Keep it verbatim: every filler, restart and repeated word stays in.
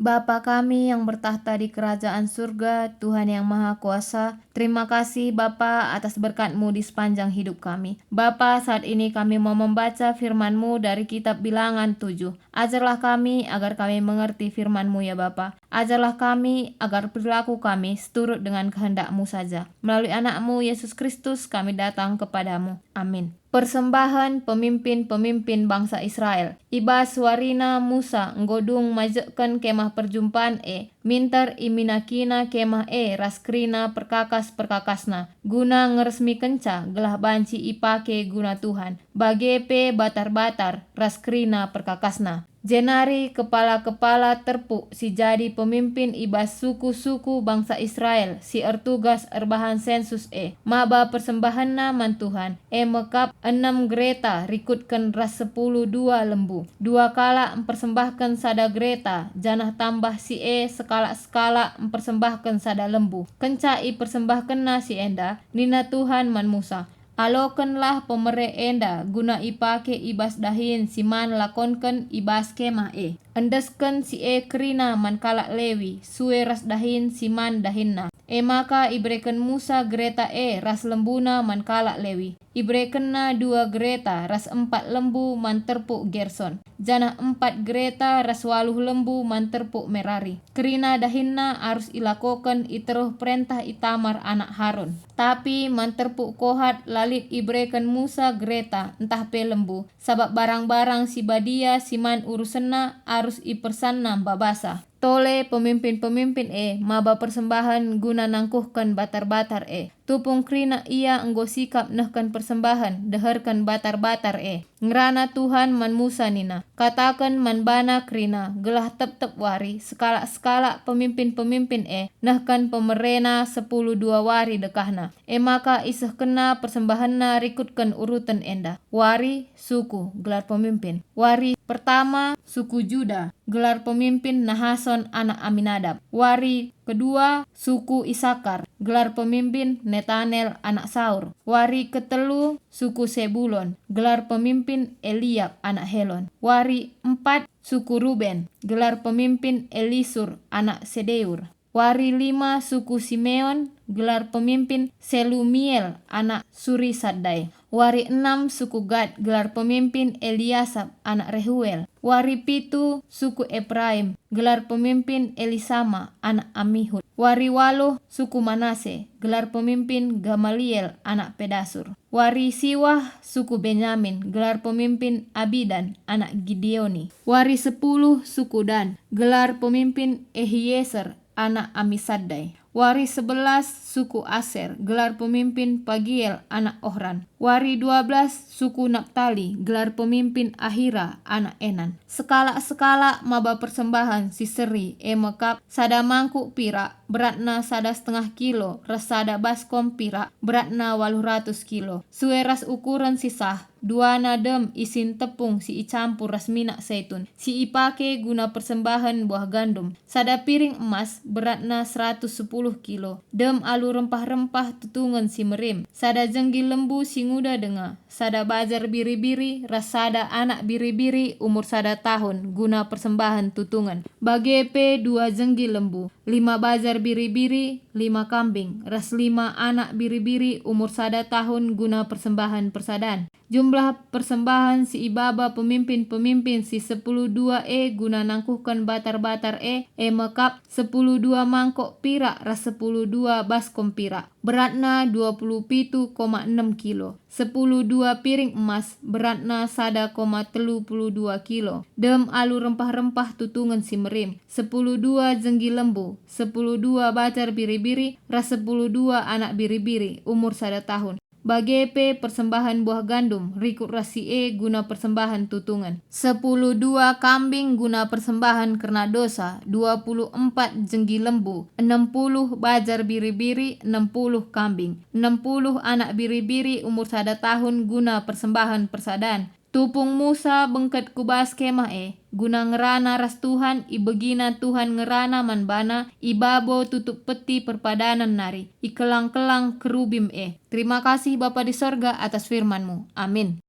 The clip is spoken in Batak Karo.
Bapa kami yang bertakhta di kerajaan surga, Tuhan yang Maha Kuasa, terima kasih Bapa atas berkat-Mu di sepanjang hidup kami. Bapa, saat ini kami mau membaca firman-Mu dari kitab Bilangan tujuh. Ajarlah kami agar kami mengerti firman-Mu, ya Bapa. Ajarlah kami agar perilaku kami seturut dengan kehendak-Mu saja. Melalui Anak-Mu, Yesus Kristus, kami datang kepada-Mu. Amin. Persembahen pemimpin-pemimpin bangsa Israel. I bas warina Musa enggo dung majekken Kemah Perjumpan e, minter iminakina Kemah e ras kerina perkakas-perkakasna, guna ngeresmikenca gelah banci ipake guna Tuhan, bage pe batar-batar ras kerina perkakasna. Jenari kepala-kepala terpuk si jadi pemimpin i bas suku-suku bangsa Israel si ertugas erbahan sensus e, maba persembahenna man Tuhan, e me kap enem gereta rikutken ras sepuluh dua lembu. Dua kalak mpersembahken sada gereta, janah tambah si e sekalak-sekalak mpersembahken sada lembu. Kenca ipersembahkenna si enda, nina Tuhan man Musa, "Alokenlah pemere enda guna ipake i bas dahin si man lakonken i bas Kemah e. Endesken si e kerina man kalak Lewi, sue ras dahin si man dahinna." E maka ibereken Musa gereta e ras lembuna man kalak Lewi. Iberekenna dua gereta ras empat lembu man terpuk Gerson, janah empat gereta ras waluh lembu man terpuk Merari. Kerina dahinna arus ilakoken i teruh perentah Itamar anak Harun. Tapi man terpuk Kohat la lit ibereken Musa gereta ntah pe lembu, sabap barang-barang si badia si man urusenna arus ipersanna mbabasa. Tole pemimpin-pemimpin e maba persembahen guna nangkuhken batar-batar e. Tupung kerina ia enggo sikap nehken persembahen deherken batar-batar e. Ngerana Tuhan man Musa nina, "Kataken man bana kerina, gelah tep-tep wari sekalak-sekalak pemimpin-pemimpin e nehken pemerena sepuluh dua wari dekahna." E maka isehkenna persembahenna rikutken uruten enda: wari, suku, gelar pemimpin. Wari pertama, suku Juda, gelar pemimpin Nahason anak Aminadab. Wari kedua, suku Isakar, gelar pemimpin Netanel anak Saur. Wari ketelu, suku Sebulon, gelar pemimpin Eliab anak Helon. Wari empat, suku Ruben, gelar pemimpin Elisur anak Sedeur. Wari lima, suku Simeon, gelar pemimpin Selumiel anak Surisadai. Wari enam, suku Gad, gelar pemimpin Eliasap anak Rehuel. Wari pitu, suku Epraim, gelar pemimpin Elisama anak Amihud. Wari waluh, suku Manase, gelar pemimpin Gamaliel anak Pedasur. Wari siwah, suku Benyamin, gelar pemimpin Abidan anak Gideoni. Wari sepuluh, suku Dan, gelar pemimpin Ehieser anak Amisaddai. Wari sebelas, suku Aser, gelar pemimpin Pagiel anak Ohran. Wari dua belas, suku Naptali, gelar pemimpin Ahira anak Enan. Sekalak-sekalak maba persembahen si seri, e me kap sada mangkuk pirak, beratna sada setengah kilo, ras sada baskom pirak, beratna waluh ratus kilo, sue ras ukuren si sah, duana dem isin tepung si icampur ras minak saitun, si ipake guna persembahen buah gandum, sada piring emas, beratna seratus sepuluh kilo, dem alu rempah-rempah tutungen si merim, sada jenggi lembu si nguda denga, sada bajar biri-biri, ras sada anak biri-biri umur sada tahun guna persembahen tutungen, bage pe dua jenggi lembu, lima bajar biri-biri, lima kambing, ras lima anak biri-biri umur sada tahun guna persembahen persadan. Jumlah persembahen si ibaba pemimpin-pemimpin si sepuluh dua e guna nangkuhken batar-batar e, e me kap sepuluh dua mangkok pirak ras sepuluh dua baskom pirak, beratna dua puluh pitu koma enem kilo, sepuluh dua piring emas, beratna sada koma telu puluh dua kilo, dem alu rempah-rempah tutungen si merim, sepuluh dua jenggi lembu, sepuluh dua bajar biri-biri, ras sepuluh dua anak biri-biri umur sada tahun. Bage pe persembahen buah gandum rikut ras si e guna persembahen tutungen. Sepuluh dua kambing guna persembahen kerna dosa, dua puluh empat jenggi lembu, enem puluh bajar biri-biri, enem puluh kambing, enem puluh anak biri-biri umur sada tahun guna persembahen persadan. Tupung Musa bengket ku bas Kemah e, guna ngerana ras Tuhan, ibegina Tuhan ngerana man bana i babo tutup peti perpadanen nari, i kelang-kelang kerubim e. Terima kasih Bapa di sorga atas firman-Mu. Amin.